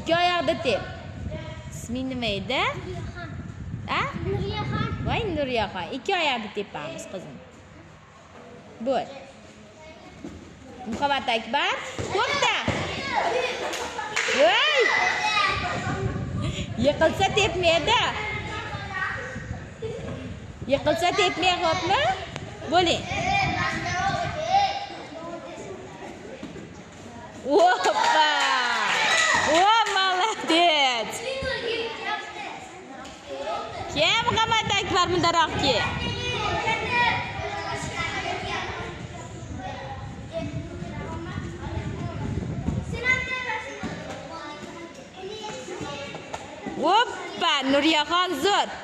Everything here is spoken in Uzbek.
Ikki oyoqda tep. Isming nima edi? A? Nuriyaxon. Voy Nuriyaxon, ikki oyoqda tepamiz qizim. Bo'l. Muhammad Akbar, to'xta. Voy! Yiqilsa tepmaydi. Yiqilsa tepmay, xo'pmi? Bo'ling. Опа! О, молодец! Kim Muhammad Akbar bundaroq kel. Oppa, Nuriyaxon zo'r.